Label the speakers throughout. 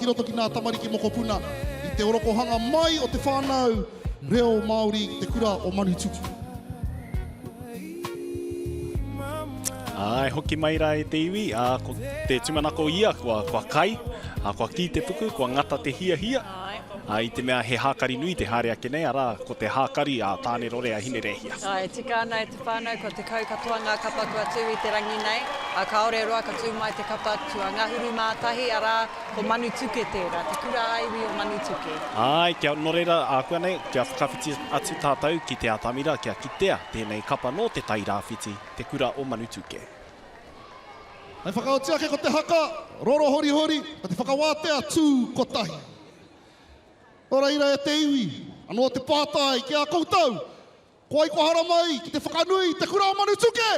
Speaker 1: ki roto ki ngā tamariki mokopuna i te orokohanga mai o te whānau reo Māori ki te kura o Manututu.
Speaker 2: Ā, e hoki mai rā e te iwi, ā, ko te tūmanako ia, kua, kua kai, ā, kua kī te puku, kua ngata te hiahia, ā, i te mea he hākari nui te haere ake nei, arā, ko te hākari a Tānerore a Hinerēhia.
Speaker 3: Ā, e tika ana e te whānau, kua 10 katoa ngā kapa kua tū i te rangi nei, ā, kāore e roa ka tū mai te kapa tuangahuru-mā-tahi, arā, ko Manutuke tērā, te kura ā-iwi o Manutuke.
Speaker 2: Āe, kia, nō reira, ākuanei, kia whakawhiti atu tātou ki te atamira kia kitea tēnei kapa nō Te Tai Rāwhiti, te kura o Manutuke.
Speaker 1: Hei whakaoti ake ko te haka, roro horihori, ko te whakawātea tū kotahi. Nō reira e te iwi, anō te pātai ki a koutou, Ko wai kua haramai ki te whakanui i te kura o Manutuke?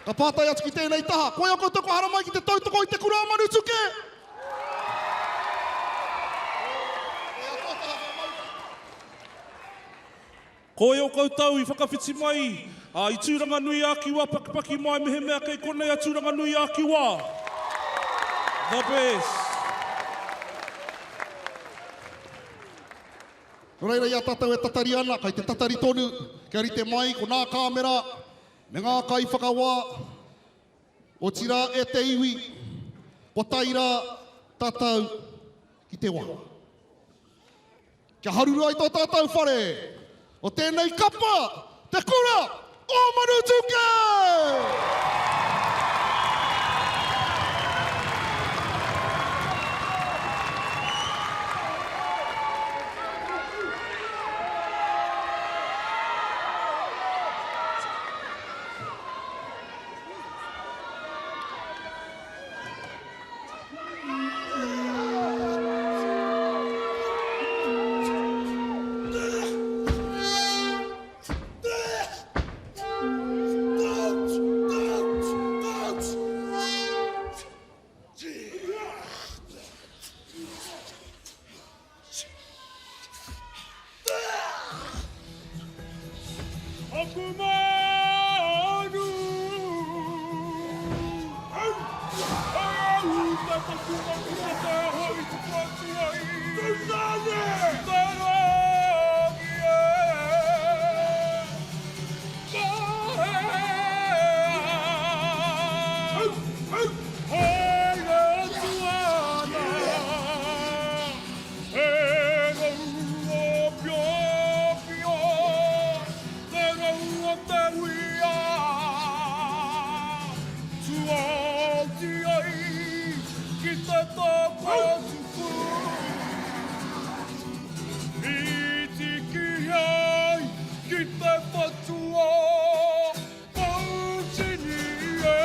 Speaker 1: Ka pātai atu ki tēnei taha, ko wai o koutou kua haramai ki te tautoko i te kura o Manutuke?
Speaker 4: Ko eo koutou i whakawhiti mai i Tūranganui-a-Kiwa pakipaki mai mehemea kei konei a Tūranganui-a-Kiwa. The best.
Speaker 1: Nō reira i a tātou e tatari ana, kai te tatari tonu kia rite mai ko nā kāmera me ngā kaiwhakawā, otirā e te iwi, kua tae rā tātou ki te wā. Kia haruru ai tō tātou whare o tēnei kapa, Te Kura o Manutuke!
Speaker 4: Aku manu! Au! Au! Te takunga ki te taha i tuku atu ai. Tūtāne! Te rangi e! Ka hea! Au! Au! Haere atu ana. Te rau o Piopio, te rau o te uia, Tuaoti ai ki te tapa tupu, Whitiki ai ki te whatua. Poutini e!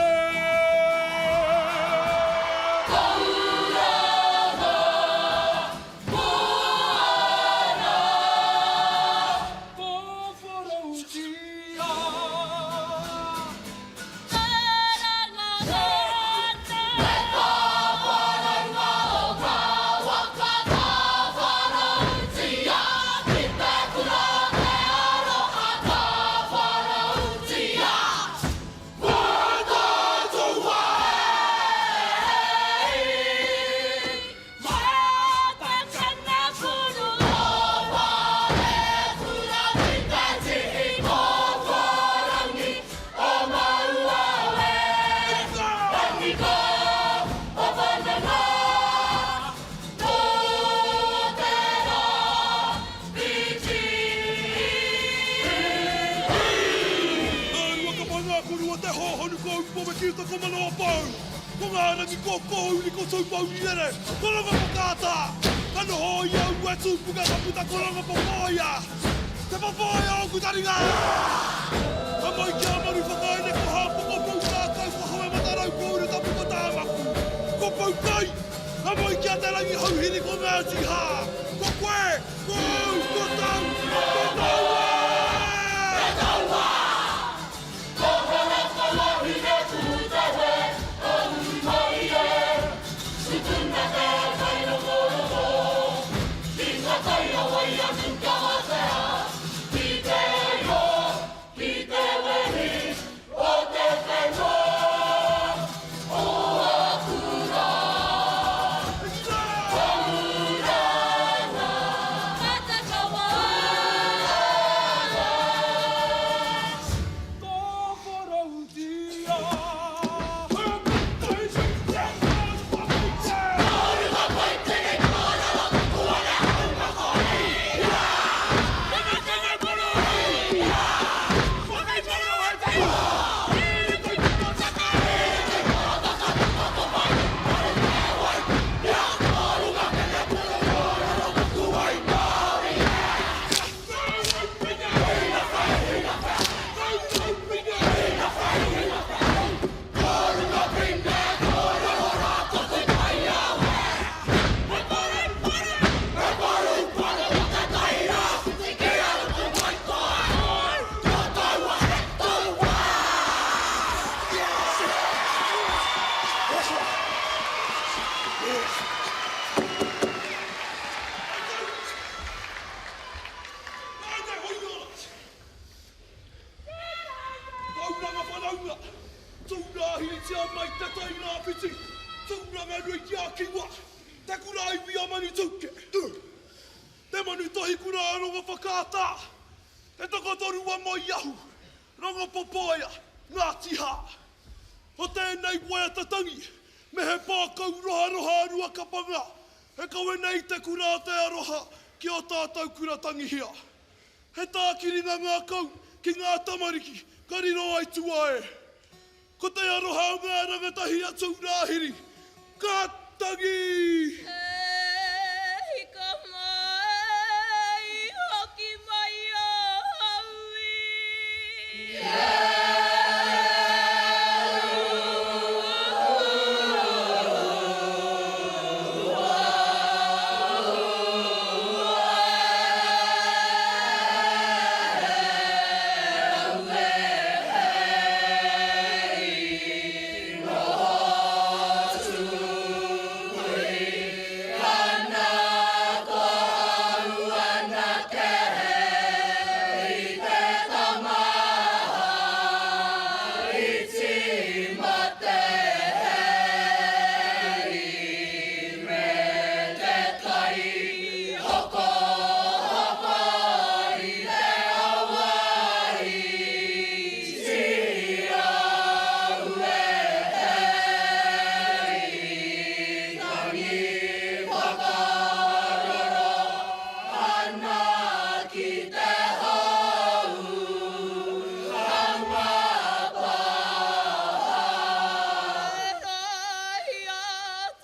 Speaker 4: Ko ngā rangi ko Kōuri, ko Tūpourierere, ko Rongowhakaata! Ka noho i a Uetūpuka ka puta ko Rongopopōia! Te papōia o ōku taringa! Ka moe ki a Maruwhakaine ko Hāpoko Poutākau ko Hawematarau ko Urutapu ko Tāmaku ko Poukai! Ka moe ki a Te Rangihouhiri ko Ngāti Hā! Ko koe, ko au, ko tau, ko taua! maunga, Tūrāhiritia mai te tai rāwhiti, Tūranganui ki a Kiwa, Te kura iwi a Manutūke, Te manu tohi kura a Rongowhakaata, Te tokotoru a Moeahu, Rongopopoia, Ngāti Hā. Ko tēnei waiata tangi, me he pākau roharoha a Ruakapanga, e kawe nei te kura a te aroha ki ō tātou kura tangihia. He tākiringa ngākau ki ngā tamariki ka riro ai tua e. Ko te aroha o ngā rangatahi a Tūrāhiri, ka tangi!
Speaker 5: E hika mai, hoki mai ahau i.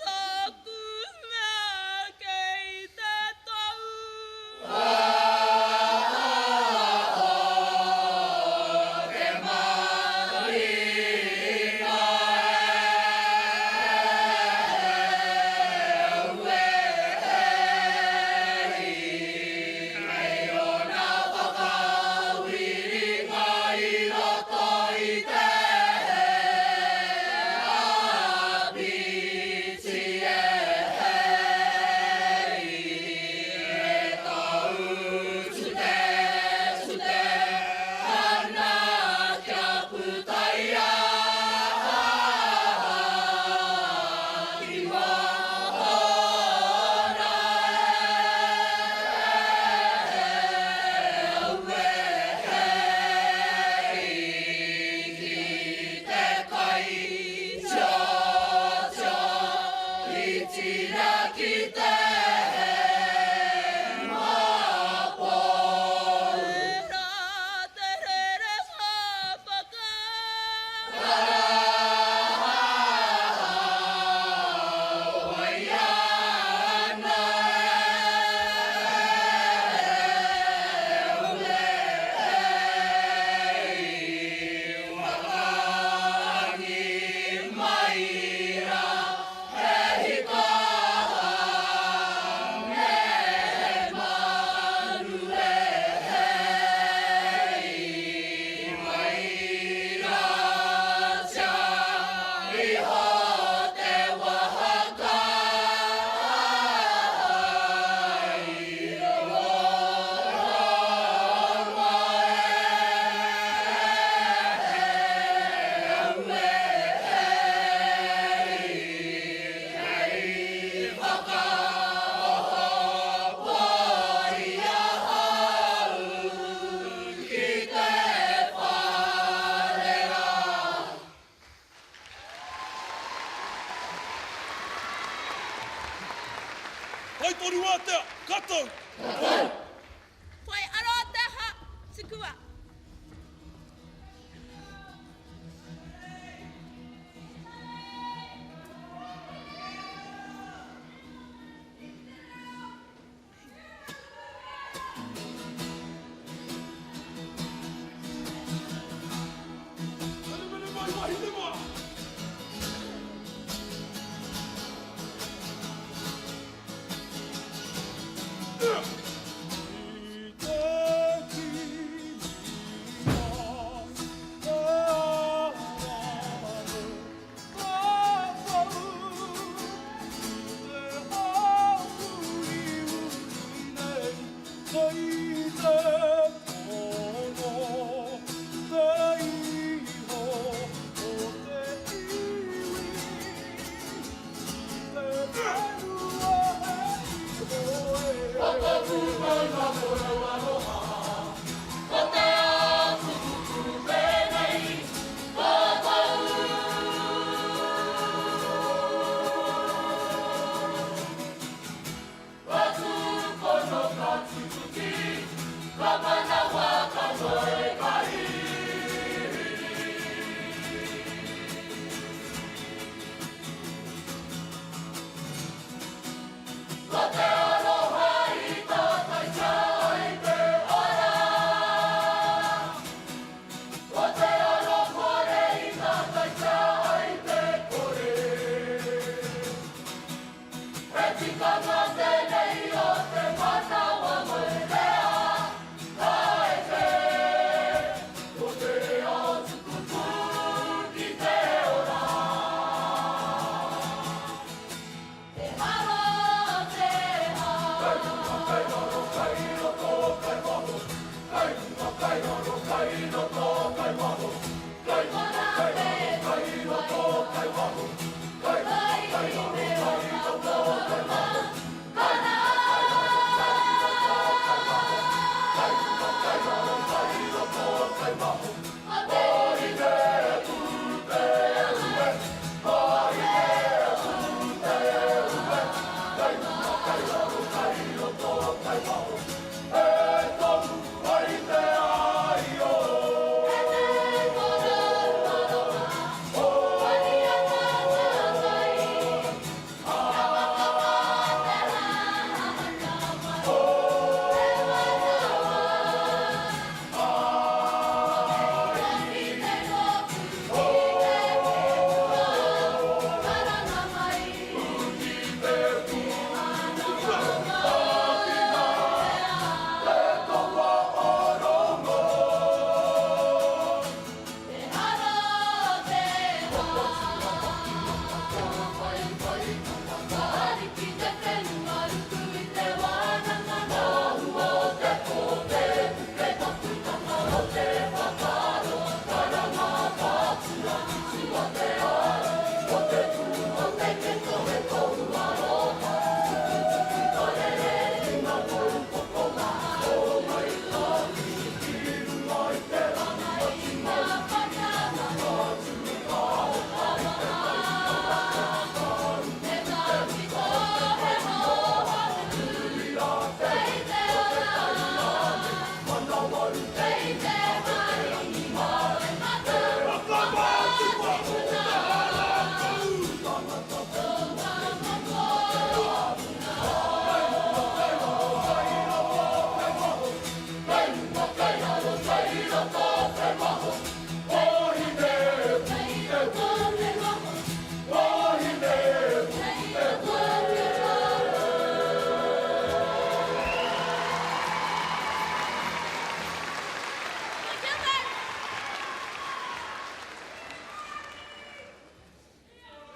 Speaker 5: Taku mea kei te tau. Te rerenga whakaaro.
Speaker 4: Whai toru ātea, ka tau! Ka tau!
Speaker 5: Whai aro te ha, tukua.
Speaker 4: Meremere mai wahine mā! Yeah.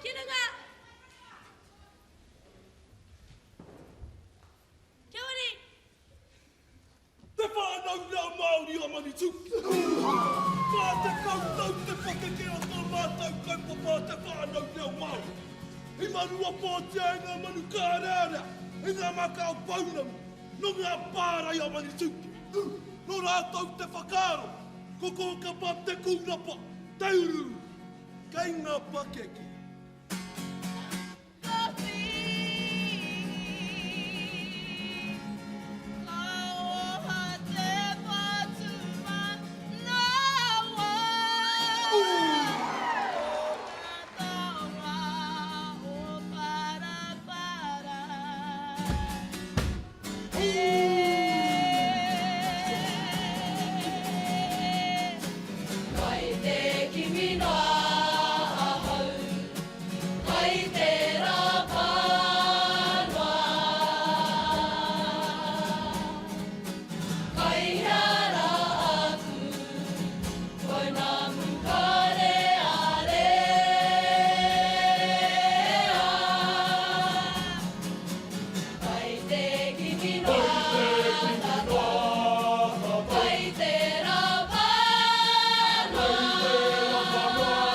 Speaker 5: Ki runga! Kia ora!
Speaker 4: Te whānau reo Māori o Manituki. 40 tau te pakeke o tō mātou kaupapa o te whānau reo Māori. I manuapōtia e ngā manu kārearea, e ngā makao pounamu, nō ngā pārai o Manituki. Nō rātou te whakaaro, ko Kōkapa te kūrapa, te uru, kei ngā pakeke.
Speaker 5: Ka whiri, ka oha te whatua nawa. Ko nga taonga o Parapara e. Kai te kimi noa ahau. Kai te rapa noa. Kai hea ra aku pounamu karearea. Kai te kimi noa tatou. Kai te rapa noa.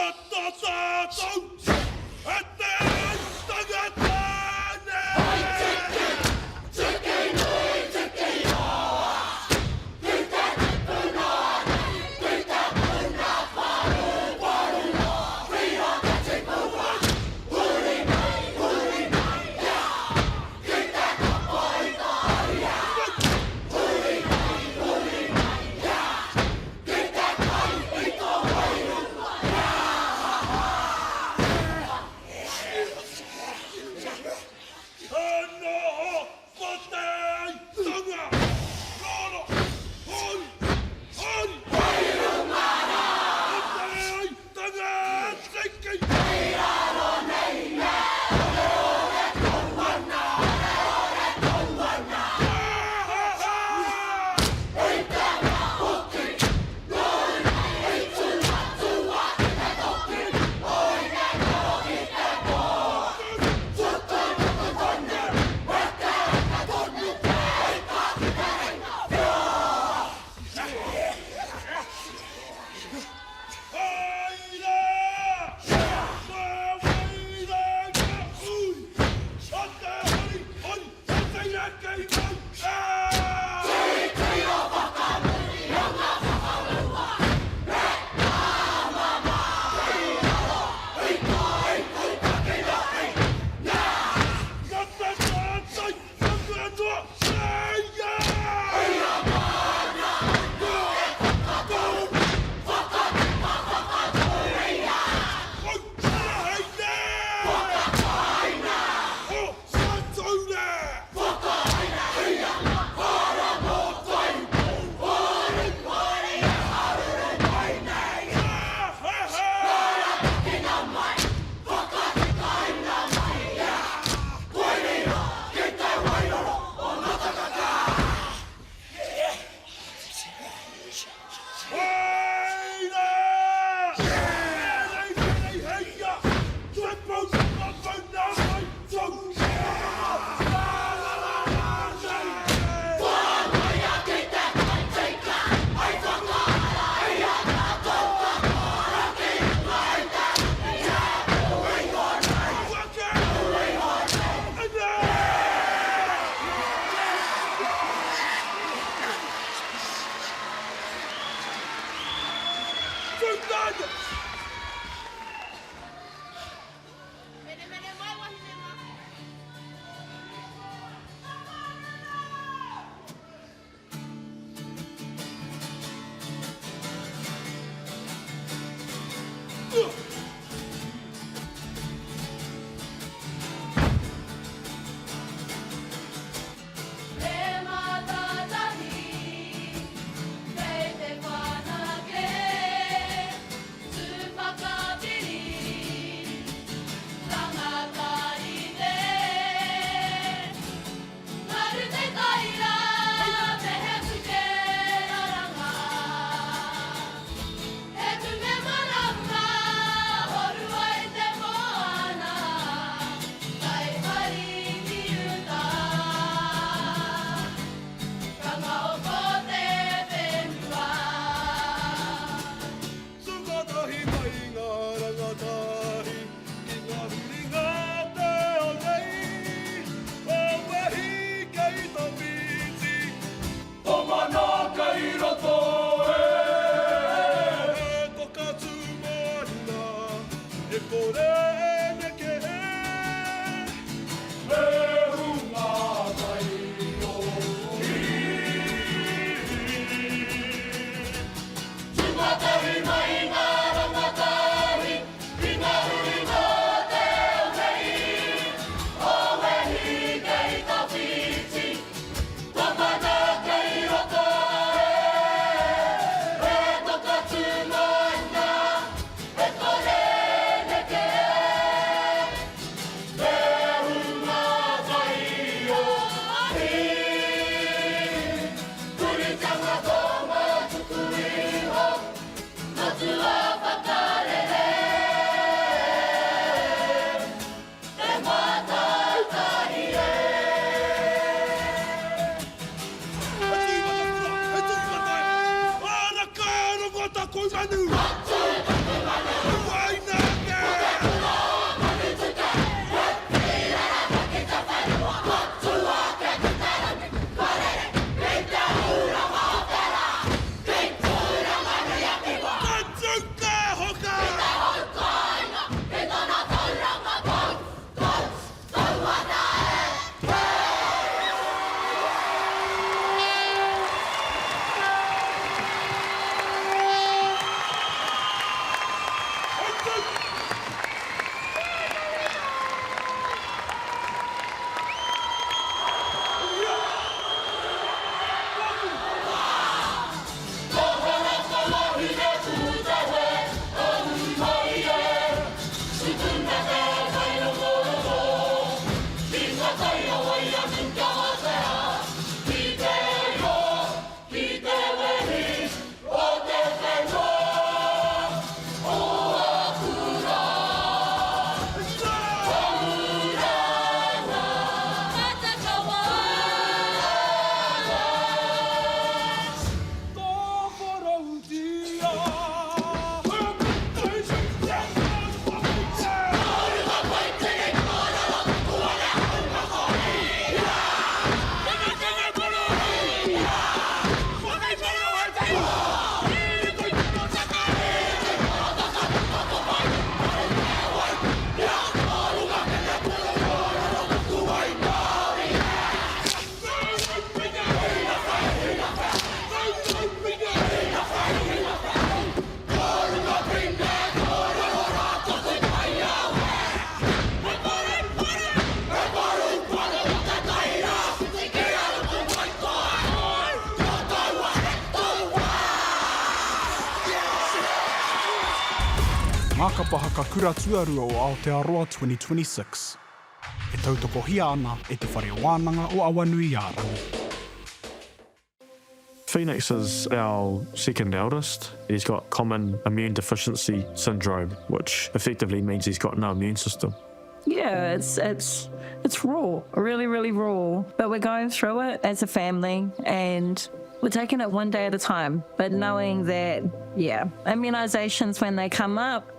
Speaker 4: Tata tātou e te tangata nei!
Speaker 6: Tiki nui, tiki roa, ki te tipuna nei, ki te puna paruparu, whira te tipua, huri mai, huri mai, yeah! Ki te kapa i te ia, huri mai, huri mai, yeah! Ki te kai i tō wairua,
Speaker 4: Ka noho ko te aitanga, roro, hori, hori.
Speaker 6: Hei runga rā.
Speaker 4: Ko te aitanga tiki.
Speaker 6: Kei raro nei me oreore tou ana, oreore tou ana.
Speaker 4: Ha, ha, ha!
Speaker 6: I te mahuki, nōu nei i tū atu a te toki, oi te ngaro ki te pō. Tukutuku tonu, wete eke tonu, kei ka ki te reina, whio!
Speaker 4: Haere! Ka waira ngā uri, o te hori, hori, o te reke mau, ā!
Speaker 6: Titiro whakamuri, anga whakamua, me tāmama! Kei raro i tō ihu takitahi, nā!
Speaker 4: Ka te tātai, ka katoa, reia!
Speaker 6: Ia mana atu e whakatau, whakatipa whakatauria!
Speaker 4: Whakahaina!
Speaker 6: Whakahaina!
Speaker 4: O Sataura!
Speaker 6: Whakahainahia! Hara mō tai pōuri pōuri e haruru mai nei!
Speaker 4: Ha ha ha!
Speaker 6: Haratakina mai! Whakatikaina mai! Yeah! Koinei rā ki te wairoro o Matakaka!
Speaker 4: Haere! Rei rei heia! Te pou whakapau nā mai tau! La la la la nei!
Speaker 6: Whāngaia ki te kai tika, hei whakaara i a tātou katoa ki runga i te tiaku iho nei.
Speaker 4: Waka!
Speaker 6: Iho nei.
Speaker 4: Ana! Tūtana!
Speaker 5: Menemene mai wahine ma. He mātātahi kei te whanake, tū whakapiri, tangata rite. Ngaru te taira me he puke raranga. He kume marama, horu ai te moana, kai pari ki uta. Ka maoko te whenua.
Speaker 4: Tūkatahi mai ngā rangatahi ki ngā huringa te ao nei, o wehi kei tawhiti. Tō mana kei roto e. He toka tū marina, e kore e neke e. Me hunga taiohi.
Speaker 6: Tūmatahi mai ngā rangatahi ki ngā huringa o te ao nei, o wehi kei tawhiti, tō mana kei roto e, he toka tū maina, e kore e neke e.
Speaker 7: Ngā Kapa Haka Kura Tuarua o Aotearoa 2026. E tautokohia ana e Te Whare Wānanga o Awanuiārangi.
Speaker 8: Phoenix is our second eldest. He's got common immune deficiency syndrome, which effectively means he's got no immune system.
Speaker 9: Yeah, it's it's it's raw, really, really raw. But we're going through it as a family and we're taking it one day at a time. But knowing that, yeah, immunizations when they come up,